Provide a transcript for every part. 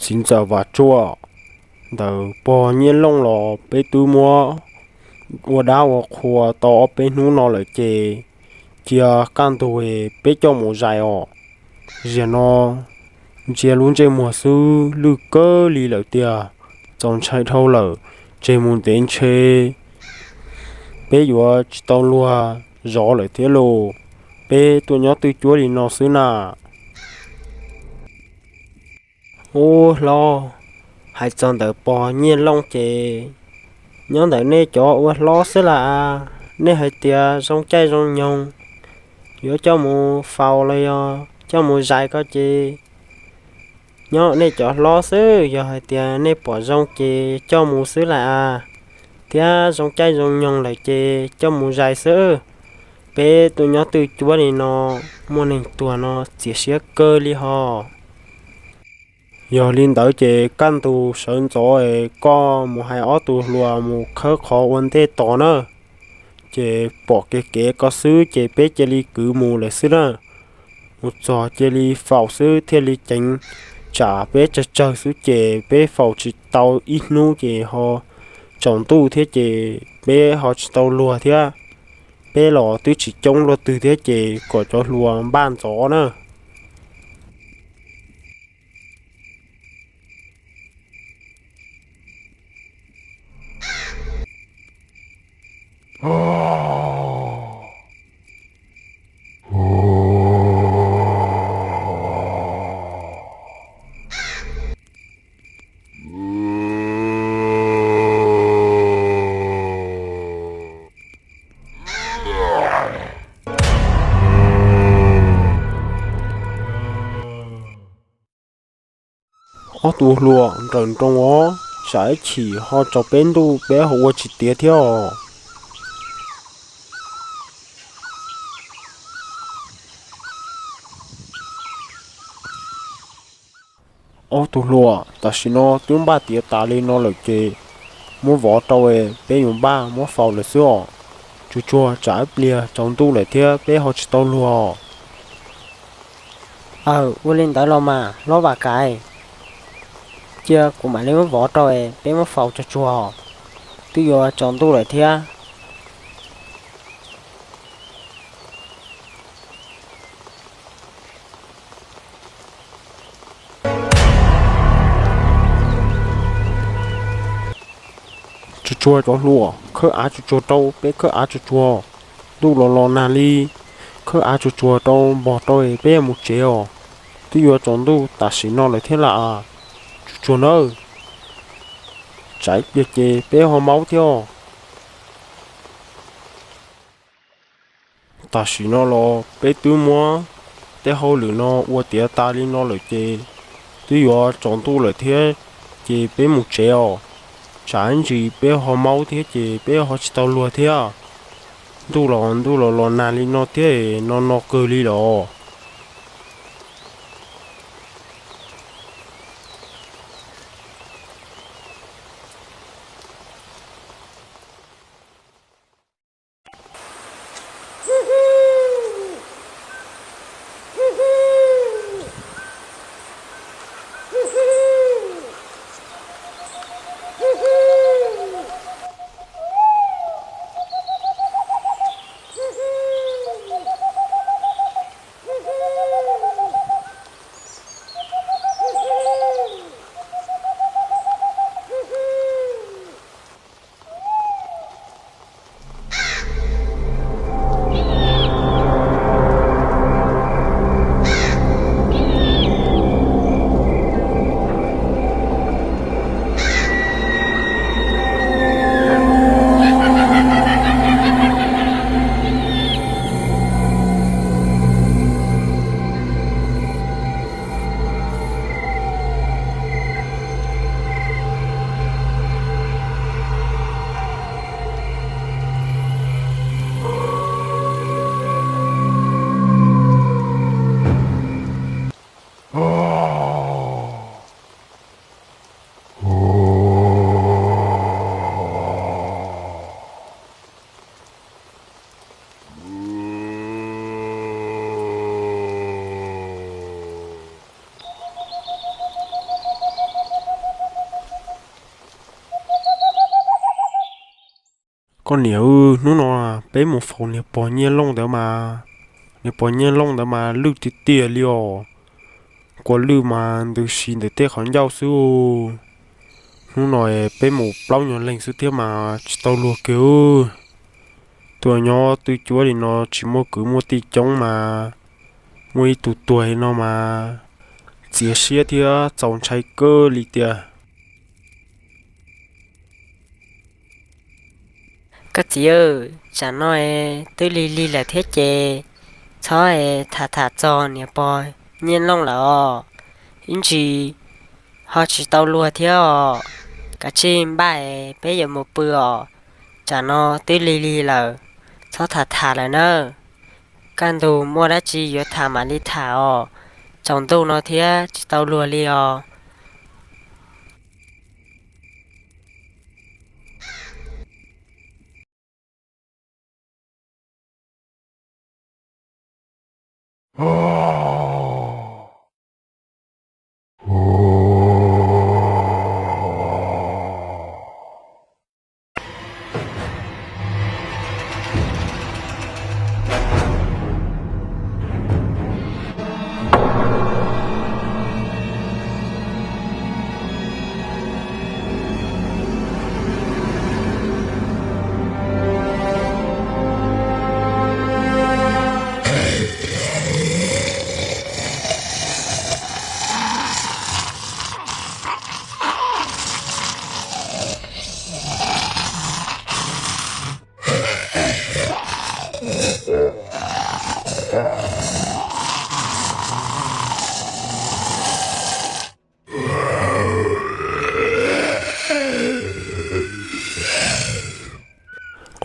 Txiv ntxawm Vam Tsuaj, ntawm pog Nyiaj Looj los peb twb muab ua dab ua qhua tau ob peb hnub no lawm ces cia kaj ntug peb coj mus zais os. Zaum no ntsia lub ntsej muag xwb lwj kawg li lawm tiag, txaus ntshai dhau lawm, tseg mus ntev ntshe peb yuav tsis tau luag zov lawm thiab lauj. Peb tuaj nyob twj cuab li no xwb na. Ub hlob, hais txog ntawm pog Nyiaj Looj ces nyob ntawm nej cov ua hlob xwb las. Nej hais tias zoo caij zoo nyoog yuav coj mus faus los yog coj mus zais ko ces nyob nej cov hlob xwb, yog hais tias nej pom zoo ces coj mus xwb las, thiab zoo caij zoo nyoog lawm ces coj mus zais xwb. Peb tuaj nyob twj cuab li no, muaj neeg tuag no txias siab kawg li hos. Yog li ntawd ces kaj ntug sawv ntxov es koj mus hais ob tug hluas mus khawb qhov ua ntej tos na. Ces pom kev kev ko xwb ces peb cia li kwv mus lawm xwb na. Mus txog cia li faus xwb thiaj li ceev, tsam peb tsawg tsawg xwb ces peb faus tsis tau ib hnub ces ho tsaus ntuj thiab ces peb ho tsis tau luag thiab. Peb los twb tsis coob luaj twg thiab ces kom cov hluas npaj ntxov na. Ob tug hluas, nrawm nroos os, tsam ib chim ho tsaus peb ntuj peb ho ua tsis tiav thiab os. Ob tug hluas, tam sim no twb npaj tiav tas li no lawm ces muab vov rau es peb yuav npaj muab faus lawm xwb os. Tsuag tsuag tsam ib pliag tsaus ntuj lawm thiab peb ho tsis tau luag. Aw, ua li ntawd los mas hlob Vam Kaiv, cia kuv mam li muab vov rau es peb muab faus tsuag tsuag, twb yuav tsaus ntuj lawm thiab. Tsuag tsuag cov hluas, khawb av tsuag tsuag rau, peb khawb av tsuag tsuag. Ntuj los los nag li, khawb av tsuag tsuag rau npog rau peb mus tsev os. Twb yuav tsaus ntuj tam sim no lawm thiab las. Tsuag tsuag nawb, tsam ib pliag ces peb ho maub thiab os. Tam sim no los peb twb muab tej hauj lwm no ua tiav tas li no lawm ces twb yuav tsaus ntuj lawm thiab ces peb mus tsev os. Tsam ib ntsis peb ho maub thiab ces peb ho tsis tau luag thiab. Ntuj los ntuj los los nag li no thiab, no no kawg li los. Koj niam, hnub no peb mus faus niag pog Nyiaj Looj ntawd mas, niag pog Nyiaj Looj ntawd mas lwj tiag tiag li os. Kua lwj mas ntws si ntawm tej qhov ncauj xwb. Hnub no peb mus plaub nyuag leeg xwb thiab mas tsis tau luag kiag. Tuaj nyob twj cuab li no tsis muaj kwv muaj tij coob mas, muaj ib tug tuag li no mas txias siab thiab txaus ntshai kawg li tiag. Koj txiv, tsam no twb lig lig lawm thiab ces txhob tham tham txog niam pog Nyiaj Looj lawm os. Ib ntsis ho tsis tau luag thiab os. Kav tsij npaj es peb yuav mus pw os. Tsam no twb lig lig lawm, txhob tham tham lawm nawb. Kaj ntug muaj dab tsi yuav tham mam li tham os. Tsaus ntuj no thiab tsis tau luag li os.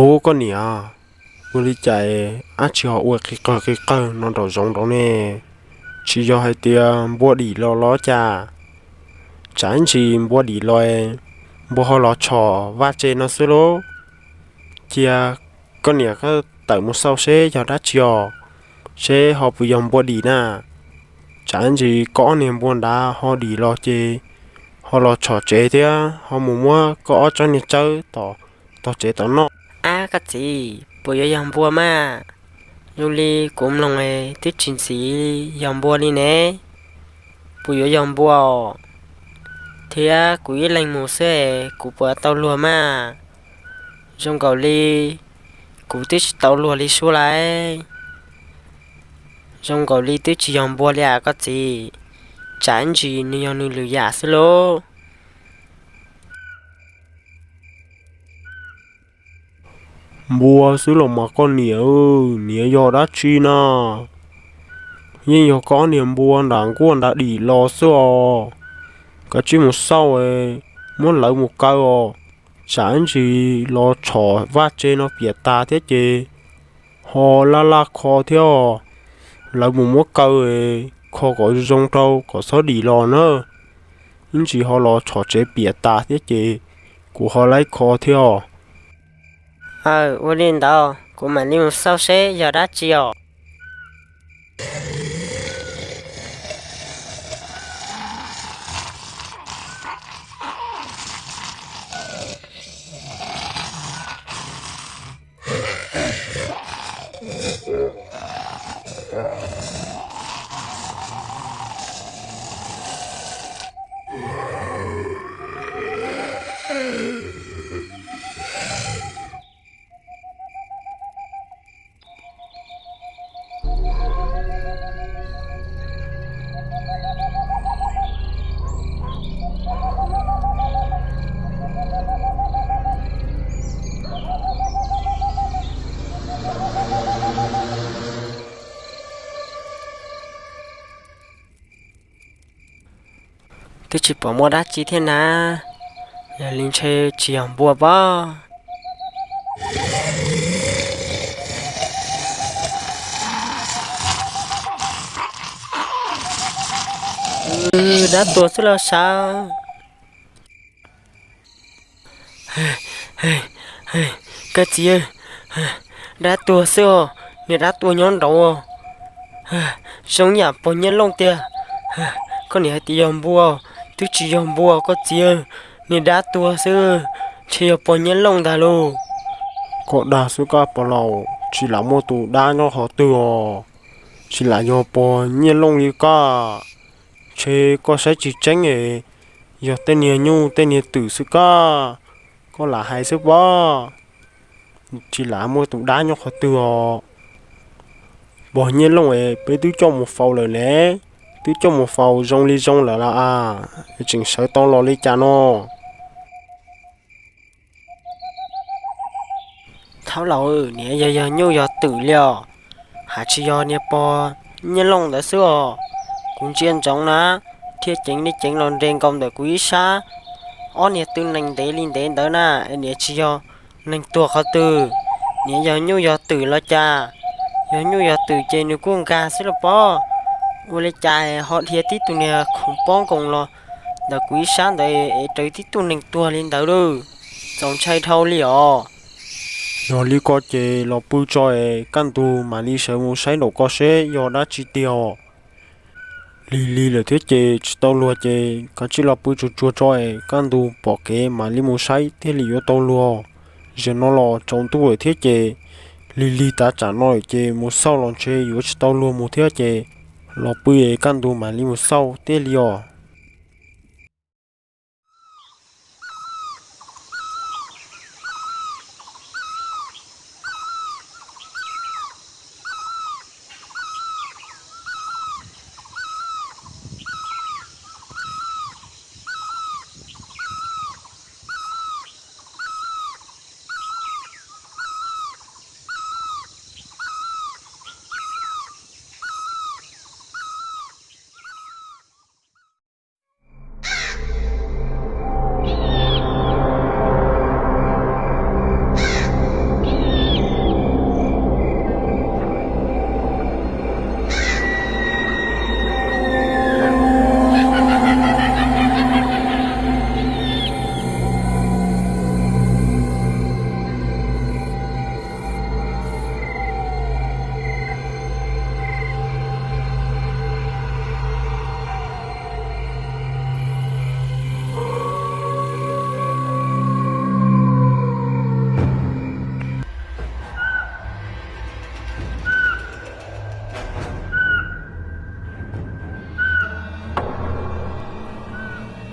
Ub, koj niam, ua li cas dab tsi ho ua qis qawg qis qawg no nraum zoov nraud ne? Tsis yog hais tias npua dim los los cas? Tsam ntsis npua dim los, npua ho los tshom vaj tse no xwb lauj. Cia koj niam tawm mus xauj seb yog dab tsi os, seb ho puas yog npua dim na. Tsam ntsis koj ob niag npua nrad ho dim los ces ho los tshom tsev thiab ho mus muab koj ob tsob niag tsawb tom tog tsev tom noj. Ab, koj txiv, puas yuav yog npua mas? Zoo li kuv mloog twb tsis ntxim yog npua li ne. Puas yuav yog npua os? Thiab kuv ib leeg mus xwb es kuv puas tau luag mas? Zoo nkaus li kuv twb tsis tau luag li suab lauj. Zoo nkaus li twb tsis yog npua li as koj txiv. Tsam ntsis nws yog nws lwm yam xwb lauj. Npua xwb los mas koj niam, niam yog dab tsi na? Yeej yog koj niag npua nram nkuaj nrad dim los xwb os. Kav tsij mus xauj, muab lawv mus kaw os. Tsam ntsis los tshom vaj tse no piam tas thiab ces ho laj laj kho thiab os. Lawv mus muab kaw, kho kom zoo rau kom txhob dim los na. Ib ntsis ho los tshom tsev piam tas thiab ces kuv ho laib kho thiab os. Aw, ua li ntawd kuv mam li mus xauj seb yog dab tsi os. Twb tsis pom muaj dab tsi thiab na, yog li ntshe tsis yog npua pob. Dab tuag xwb los sav. Koj txiv, dab tuag xwb os, niag dab tuag nyob nraud. Zoo yam pog Nyiaj Looj tiag. Koj niam hais tias yog npua, twb tsis yog npua koj txiv, niag dab tuag xwb, ntshe yog pog Nyiaj Looj ntag lauj. Koj dag xwb koj pog laus, tsis lam muaj tus dab nyob qhov twg os. Tsis lam yog pog Nyiaj Looj li koj. Ntshe koj saib tsis tseeb es, yog tej niag nyuj tej niag twm xwb koj. Koj lam hais xwb pob. Tsis lam muaj tus dab nyob qhov twg os. Pog Nyiaj Looj es peb twb coj mus faus lawm ne, twb coj mus faus zoo li zoo lawm las, tseem sawv tau los li cas no. Thaub laus, niam yog yog nyuj yog twm li os, hais tsis yog niag pog Nyiaj Looj ntawd xwb os. Kuv ntsia ntsoov na, thiaj ceev li ceev los nres nkaus ntawm kuv ib sab. Ob niag tw nees ntev li ntev ntawd na, niam tsis yog neeg tuag qhov twg, niam yog nyuj yog twm los cas? Yog nyuj yog twm ces nws kuj nkag xwb los pob. Ua li cas ho dhia tib tug niag khoom pob nkoos los ntawm kuv ib sab ntawd es raws tib tug neeg tuag li ntawd lauj? Txaus ntshai dhau li os. Yog li ko ces los pw tso es kaj ntug mam li sawv mus saib nraum ko seb yog dab tsi tiag os. Lig lig lawm thiab ces tsis tau luag ces kav tsij los pw tsuag tsuag tso es kaj ntug pom kev mam li mus saib thiaj li yuav tau luag. Zaum no los tsaus ntuj lawm thiab ces lig lig tav tsam no lawm ces mus xauj los ntshe yuav tsis tau luag mus thiab ces los pw es kaj ntug mam li mus xauj thiaj li os.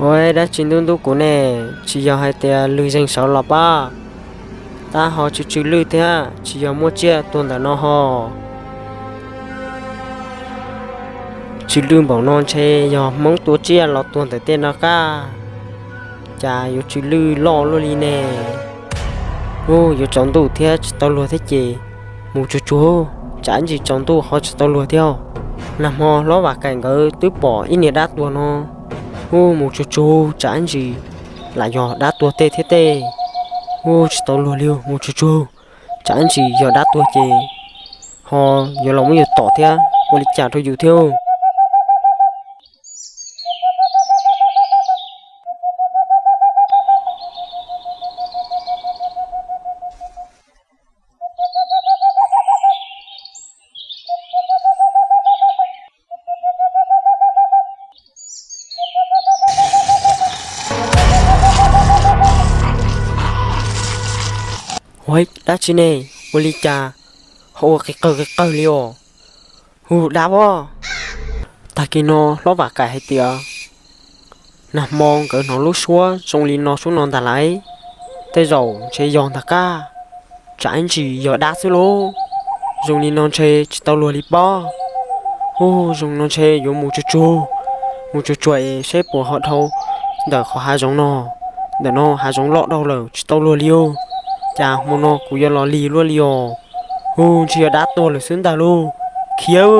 Ua dab tsi ntub ntub kuv ne? Tsis yog hais tias lwg zeeg sawv los pab, tab ho tsw tsw lwj thiab tsis yog muaj tsiaj tuag ntawm no ho. Tsw lwj npaum no ntshe yog Hmoob tua tsiaj los tuag ntawm tej no qab, cas yuav tsw lwj loj luaj li ne? Ub, yuav tsaus ntuj thiab tsis tau luag thiab ces mus tsuag tsuag, tsam ib ntsis tsaus ntuj ho tsis tau luag thiab. Nag hmo hlob Vam Kaim nkawd twb pom ib niag dab tuag no. Ub, mus tsuag tsuag tsam ib ntsis lam yog dab tuag tej thiab tej. Ub, tsis tau luag li, mus tsuag tsuag, tsam ib ntsis yog dab tuag ces ho yuav los muab yus tom thiab ua li cas rau yus thiab. Ua dab tsi ne? Ua li cas ho ua qis qawg qis qawg li os? Hu dab pob. Tag kis no hlob Vam Kaim hais tias nag hmo nkawd hnov lub suab zoo li no suab no ntag lauj. Tej zaum ntshe yog ntag qab, tsam ib ntsis yog dab xwb lauj. Zoo li no ntshe tsis tau luag li pob. Hu, zoo no ntshe yuav mus tsuag tsuag, mus tsuag tsuag es seb puas ho dhau ntawm qhov hav zoov no. Ntawm no hav zoov loj dhau lawm tsis tau luag li os. Cas hmo no kuv yuav los lig luaj li os? Hu, ntshe yog dab tuag lawm xwb ntag lauj. Khiav.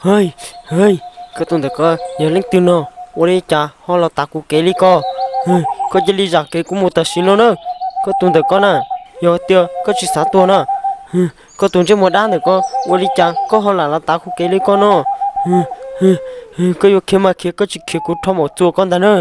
Hwj, hwj, koj tus ntawm ko yog leej twg no? Ua li cas ho los tav kuv kev li ko? Koj cia li zam kev kuv mus tam sim no na. Koj tus ntawm ko na, yog tias koj tsis xav tuag na, koj tus ntsej muag dab ntawm ko, ua li cas koj ho lam los tav kuv kev li ko no? Koj yuav khiav mas khiav, koj tsis khiav kuv rho maum txuas koj ntag na.